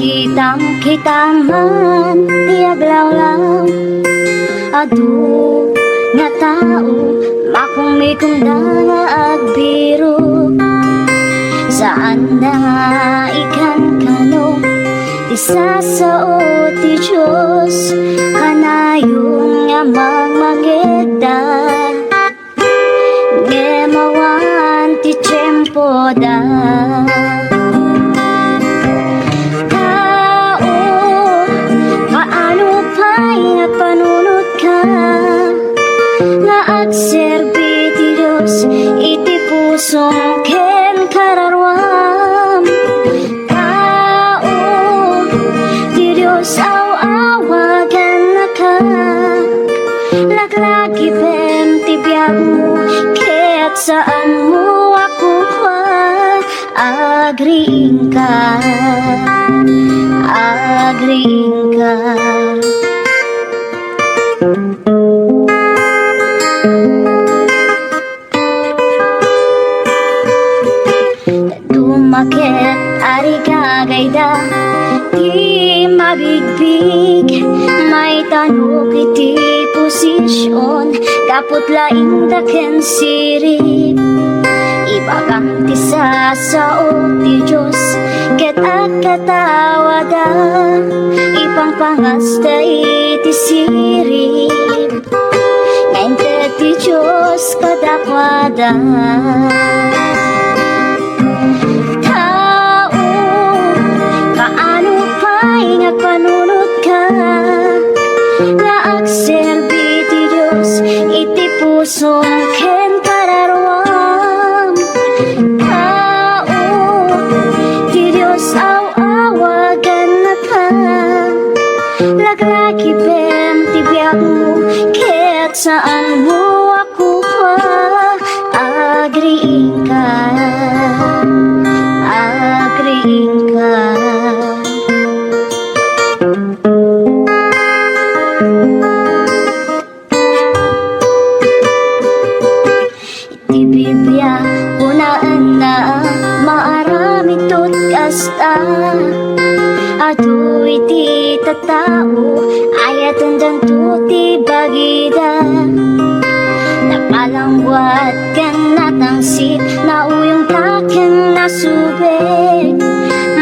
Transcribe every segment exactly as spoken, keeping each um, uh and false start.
Kitang-kita man ti aglawlaw, adu nga tao, makummikumda nga agbirok. Saanda nga ikankano ti sasao ti Dios, kanayon nga mangmangedda. Ngem awan ti tiempoda. Tao, paano pay nga panunotka nga agserbi ti Dios iti pusom ken kararuam? Tao, ti Dios aw-awagannaka. Laglagipem ti biagmo, ket saanmo a kukua. Agriingka, agriingka. Dumaket a rigagayda ti mabigbig, maitanok iti posision, gapu ta laingda ken sirib. Ibagam ti sasao ti Dios, ket agkatawada, ipangpangasta iti sirib. Nga inted ti Dios kadakuada. Tao, kaano pay nga panunotka nga agserbi ti Dios iti pusom ken kararuam? Tao, ti Dios aw-awagannaka. Laglagipem ti biagmo, ket saanmo a kukua. Agriingka, agriingka. Ti Biblia, kunaenna, maaramidto ti kasta. Adu iti tattao, ayatendanto ti bagida. Napalangguad ken natangsit, nauyongta ken nasubek.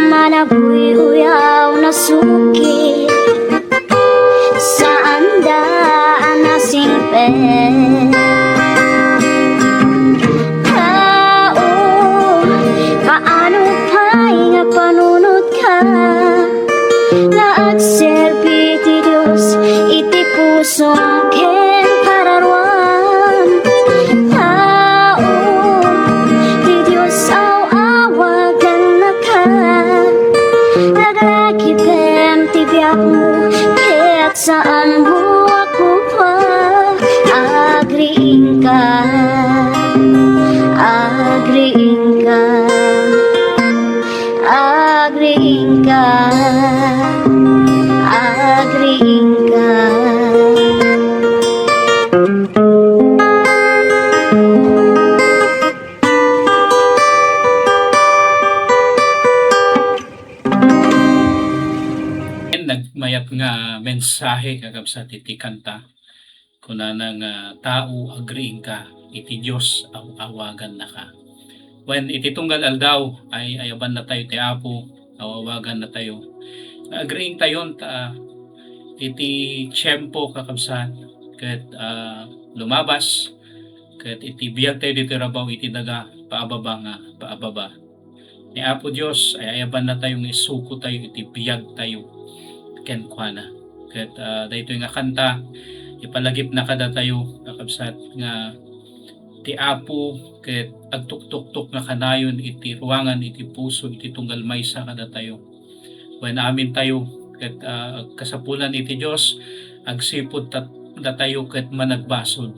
Managuy-uyaw, nasukir. Saanda a nasingpet. Tao, kaano pay nga panunotka nga agserbi ti Dios iti pusom ken kararuam? Tao, ti Dios aw-awagannaka. Laglagipem ti biagmo, ket saanmo a kukua. Agriingka, agriingka, agriingka, agriingka. Nagmayat nga mensahe, kakabsat, iti kanta. Kunana nga, "Tao, agriingka, iti Dios aw-awagannaka." Wen, iti tunggal aldaw, ay-ayabannatayo ti Apo, aw-awagannatayo. Agriingtayon ta iti tiempo, kakabsat, ket, ah, lumabas, ket iti biagtayo ditoy rabaw iti daga, paababa nga paababa. Ni Apo Dios, ay-ayabannatayo nga isukotayo iti biagtayo kenkuana. Ket, ah, daytoy nga kanta, ipalagipna kadatayo, kakabsat, nga ti Apo ket agtuktoktok nga kanayon iti ruangan, iti puso, iti tunggal maysa kadatayo. Wen, amintayo ket, ah, kasapulan iti Dios, agsipud ta-, datayo ket managbasol.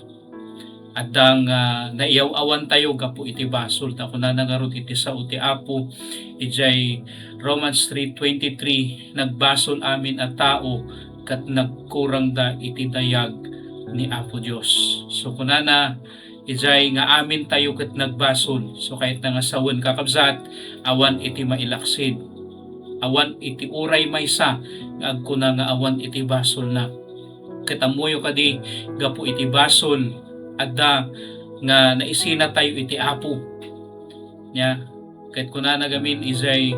Adda nga naiyaw-awantayo gapu iti basol, ta kunana ngarud iti sao ti Apo, idiay Romans three twenty-three, "Nagbasol amin a tao ket nagkurangda iti dayag ni Apo Dios." So, kunana, idiay nga amintayo ket nagbasol. So, kayatna nga sawen, kakabsat, awan iti mailaksid. Awan iti uray maysa nga agkuna nga awan iti basolna. Ket ammoyo kadi, gapu iti basol, adda nga naisinatayo iti Apo. Nia, ket kunana gamin idiay,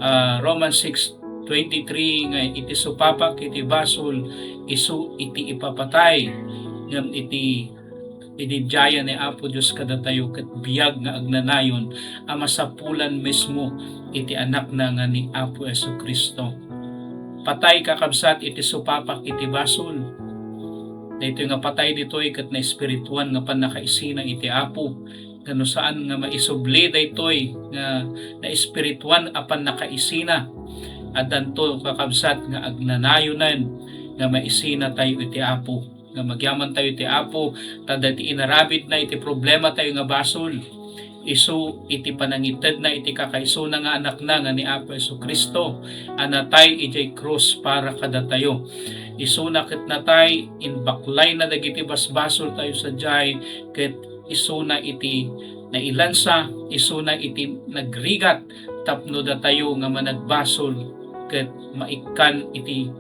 ah, Romans six twenty-three nga iti supapak iti basol, isu iti ipapatay, ngem iti ididiayan ni Apo Dios kadatayo ket biag nga agnanayon a masapulan mismo iti Anakna nga ni Apo Jesu-Cristo. Patay, kakabsat, iti supapak iti basol. Daytoy nga patay ditoy ket naespirituan nga pannakaisina iti Apo, nga no saan nga maisubli daytoy nga naespirituan a pannakaisina, addanto, kakabsat, nga agnanayonen nga maisinatayo iti Apo. Nga agyamantayo iti Apo, ta daytoy inaramidna iti problematayo nga basol. Isu iti panangitedna iti kakaisuna nga Anakna nga ni Apo Jesu-Cristo a natay idiay krus para kadatayo. Isuna ket natay, imbaklayna dagiti basbasoltayo sadiay, ket isuna iti nailansa, isuna iti nagrigat tapno datayo nga managbasol ket maikkan iti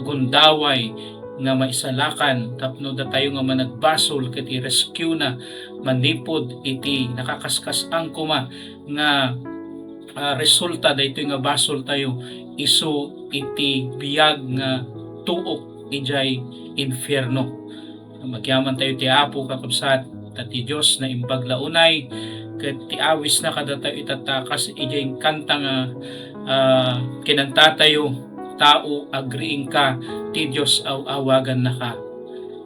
gundaway nga maisalakan tapno datayo nga managbasol ket i-rescue-na manipud iti nakakaskas-an koma nga, ah, resulta daytoy nga basoltayo isu iti biag nga tuok idiay infierno. Agyamantayo ti Apo, kakabsat, ta ti Dios naimbag la unay, ket ti awisna kadatayo itatta kas idiay kanta nga, ah, kinantatayo, "Tao, agriingka, ti Dios aw-awagannaka."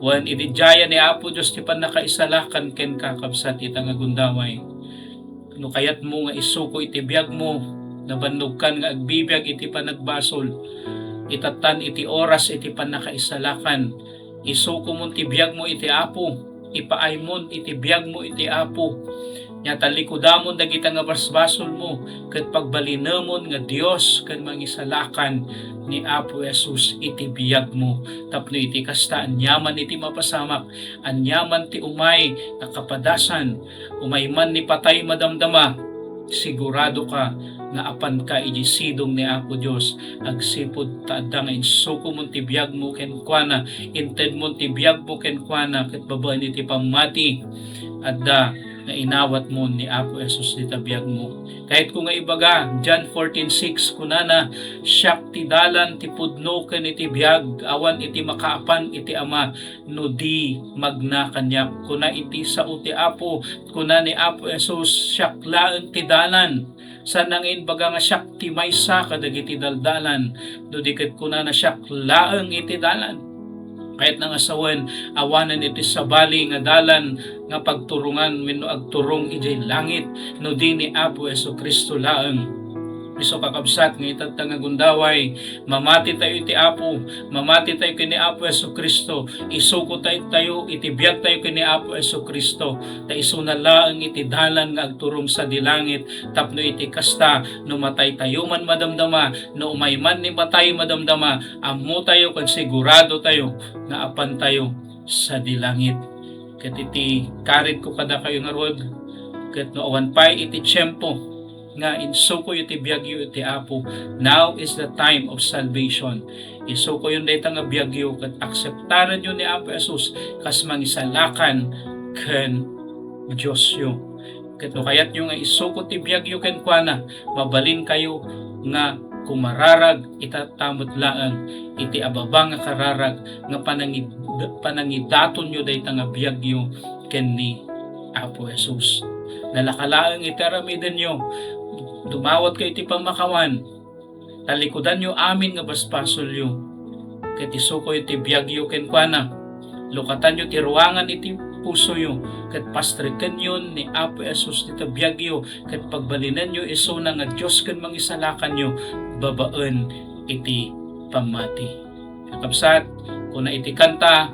Wen ididiayan ni Apo Dios ti pannakaisalakan kenka, kabsat, ita nga gundaway. No kayatmo nga isuko iti biagmo, nabannogkan nga agbibiag iti panagbasol, itattan iti oras iti pannakaisalakan. Isukomon ti biagmo iti Apo, ipaaymon iti biagmo iti Apo. Nia, tallikudamon dagita nga basbasolmo, ket pagbalinemon nga Dios ken Mangisalakan ni Apo Jesus iti biagmo. Tapno iti kasta, aniaman iti mapasamak, aniaman ti umay a kapadasan, umay man ni patay madamdama, siguradoka nga apanka iti sidong ni Apo Dios, agsipud ta adda nga insukomon ti biagmo kenkuana, intedmon ti biagmo kenkuana, ket babaen iti pammati, adda nga inawatmon ni Apo Jesus dita biagmo. Kayatko nga ibaga, John fourteen six, kunana, "Siak ti dalan, ti pudno, ken iti biag, awan iti makaapan iti Ama, no di magna kaniak." Kuna iti sao ti Apo, kuna ni Apo Jesus, "Siak laeng ti dalan." Saan nga imbaga nga siak ti maysa kadagiti daldalan, no di ket kunana, "Siak laeng iti dalan." Kayatna nga sawen, awanen iti sabali nga dalan nga pagturongan wenno agturong idiay langit, no di ni Apo Jesu-Cristo laeng. Isu, kakabsat, nga itatta nga gundaway, mamatitayo iti Apo, mamatitayo ken ni Apo Jesu-Cristo, isukotayo iti biagtayo ken ni Apo Jesu-Cristo, ta isuna laeng iti dalan nga agturong sadi langit, tapno iti kasta, no mataytayo man madamdama, no umay man ni matay madamdama, ammotayo ken siguradotayo nga apantayo sadi langit. Ket iti karitko kadakayo ngarud, ket no awan pay iti tiempo nga insukoyo ti biagyo iti Apo, now is the time of salvation. Isukoyon dayta nga biagyo ket akseptarenyo ni Apo Jesus kas Mangisalakan ken Diosyo. Ket no kayatyo nga isuko ti biagyo kenkuana, mabalinkayo nga kumararag itatta met laeng iti ababa nga kararag nga panangid-, panangidatonyo dayta nga biagyo ken ni Apo Jesus. Nalaka laeng iti aramidenyo, dumawatkayo iti pammakawan, talikudanyo amin nga basbasolyo, ket isukoyo ti biagyo kenkuana. Lukatanyo ti ruangan iti pusoyo, ket pastrekenyo ni Apo Jesus dita biagyo, ket pagbalinenyo isuna nga Dios ken Mangisalakanyo babaen iti pammati. Kakabsat, kuna iti kanta,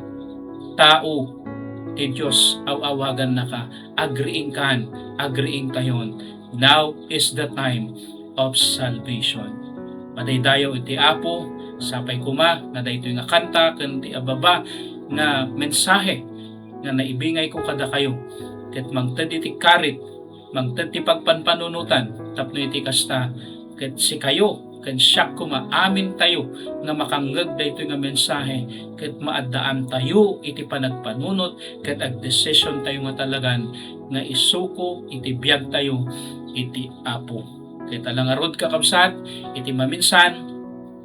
"Tao, ti Dios aw-awagannaka, agriingkan, agriingtayon. Now is the time of salvation." Madaydayaw iti Apo, sapay koma nga daytoy nga kanta ken ti ababa nga mensahe nga naibingayko kadakayo, ket mangted iti karit, mangted ti pagpanpanunotan, tapno iti kasta, ket sikayo ken siak koma, amintayo nga makangngeg daytoy nga mensahe, ket maaddaantayo iti panagpanunot, ket agdesisyon tayo nga talagan nga isuko iti biag tayo iti Apo. Ket ala ngarud, kakabsat, iti maminsan,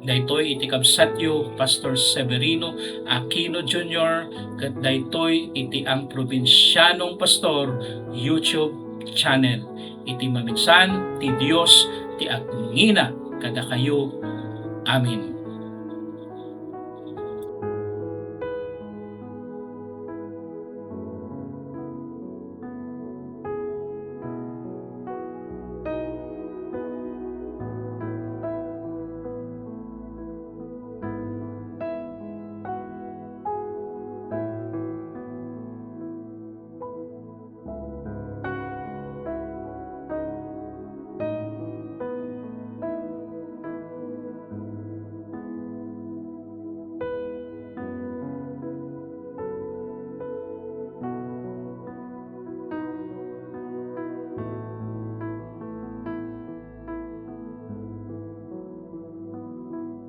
daytoy iti kabsatyo, Pastor Severino Aquino Junior, ket daytoy iti Ang Probinsianong Pastor YouTube channel. Iti maminsan, ti Dios ti agngina kadakayo. Amen.